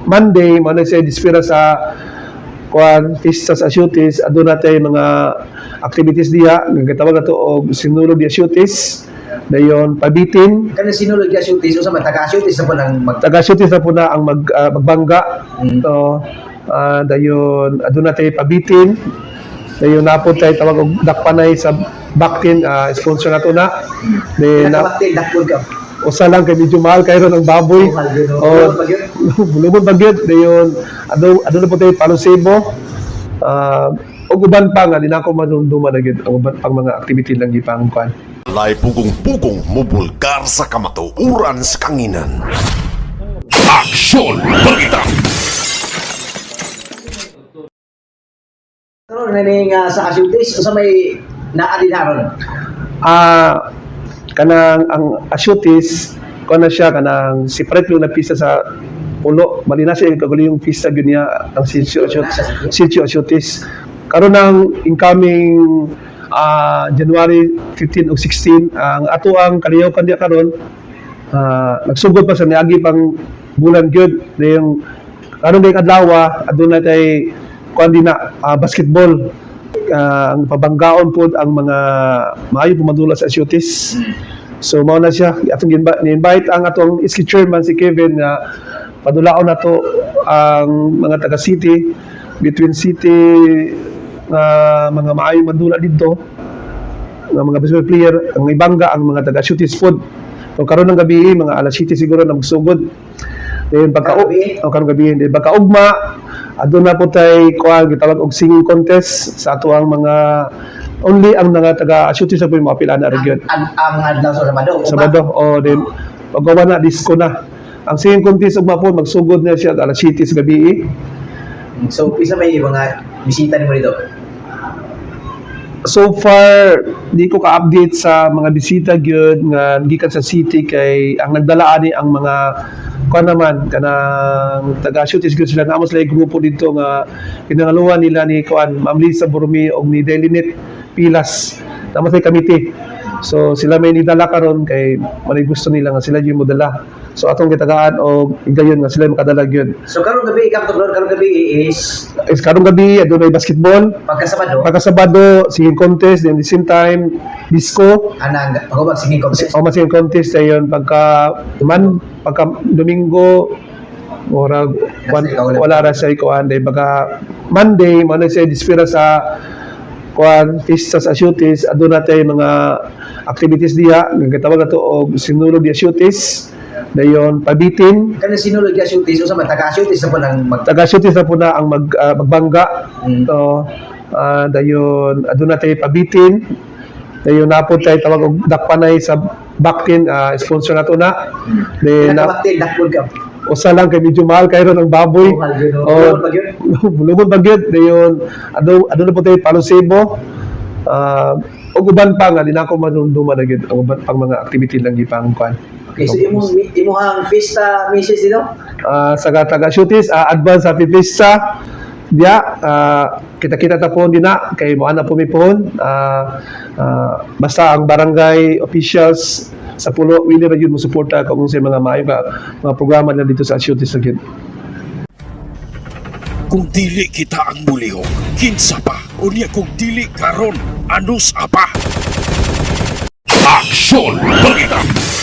Monday, mao na siya dispira sa kuan, fiesta sa Asyutis. Aduna tay mga activities diha nga gitawag nato og Sinulog di Asyutis. Dayon pabitin. Kanang Sinulog di Asyutis, unsa man, taga Asyutis na po nang mag Taga Asyutis na po na ang magbangga. So dayon aduna tay pabitin. Dayon napod tay tawag og Dakpanay sa Baktin, sponsor nato na. Then na, Nakabaktin, dakpon ka. Usa lang kay medyo mahal kayo ng baboy. Mahal yun, no? Oh, Lumod ba yun? Lumod ba gyud? Dayon aduna po tay Palosebo. Ug uban pa nga di na ako madumduman na gyud ang uban pang mga activity lang gipang kuan. Walay pugong-pugong mubulgar sa kamatuoran sa kanginan. Aksyon Balita! Karon na ning sa Asyutis, unsa may naa din aron? Kanang ang Asyutis kuan na siya, kanang separate yung na pista sa Pulo. Bali na siya yung kaguliyong pista gyud niya ang Sitio Asyutis. Sitio Asyutis. Karon ang incoming January 15 o 16 ang ato ang kaliyaw diya karon, nagsugod pa sa niagi pang bulan gyud. Yung karon kay adlaw aduna tay kuan din na basketball. Ang pabanggaon pod ang mga maayo pumadula sa Asyutis. So mao na siya atong ni-invite ang atong iski chairman si Kevin nga padulaon nato ang mga taga city, between city nga mga maayo mandula didto nga mga basketball player ang ibangga ang mga taga Asyutis food. So karon ng gabi mga alas 7 siguro na magsugod. Then pagka Karong gabi? Oh, karong gabi. Then pagkaugma aduna po tay kuan gitawag og singing contest sa ato ang mga only ang mga taga Asyutis sa po yung maapil ana ra gyud. Ang adlaw sa Sabado. Ugma? Sabado. O then paggawa na disco na. Ang singing contest ugma po magsugod na siya alas 7 sa gabi. So pisa may mga bisita nimo dito? So far di ko ka-update sa mga bisita gyud nga gikan sa city kay ang nagdala ani ang mga kuan naman, kanang taga Asyutis gyud sila. Namo sila yung grupo dito nga kinangaluhan nila ni kuan Ma'am Lisa Borromeo og ni Delinet Pilas. Namo sila committee, so sila may nidala karon kay manay gusto nila nga sila yung modala, so atong gitagaan og igayon nga sila makadala gyud. So karong gabi ikam to, karong gabi is Is karong gabi adunay basketball. Pagka Sabado, Pagka Sabado singing contest, then the same time disco. Anang pagubag singing contest. O singing contest. Ayon pagka man pagka Domingo murag wala ra siya kuan. Day baka Monday mo na siya dispira sa kuan, fiesta sa Asyutis. Aduna tay mga activities diha nga gitawag nato og Sinulog di Asyutis. Dayon pabitin. Kanang Sinulog di Asyutis, unsa man, taga Asyutis na po nang mag Taga Asyutis na po na ang magbangga. So dayon aduna tay pabitin. Dayon napod tay tawag og Dakpanay sa Baktin, sponsor nato na. Then na, Nakabaktin, dakpon ka. Usa lang kay medyo mahal kayo ng baboy. Mahal yun, no? Oh, Lumod ba yun? Lumod ba gyud? Dayon aduna po tay Palosebo. Ug uban pa nga di na ako madumduman na gyud ang uban pang mga activity lang gipang kuan. Okay, so imong imuhang fiesta message dito? Sa taga Asyutis, advance happy fiesta. Diya, kita-kita ta po din na kay mo ana po mi pohon. Basta ang barangay officials sa Pulo wili ra gyud mo suporta kung unsay mga maayo ka mga programa na dito sa Asyutis na gyud. Kung dili kita ang mulihok, kinsa pa? Unya kung dili karon, anus apa? Aksyon Balita!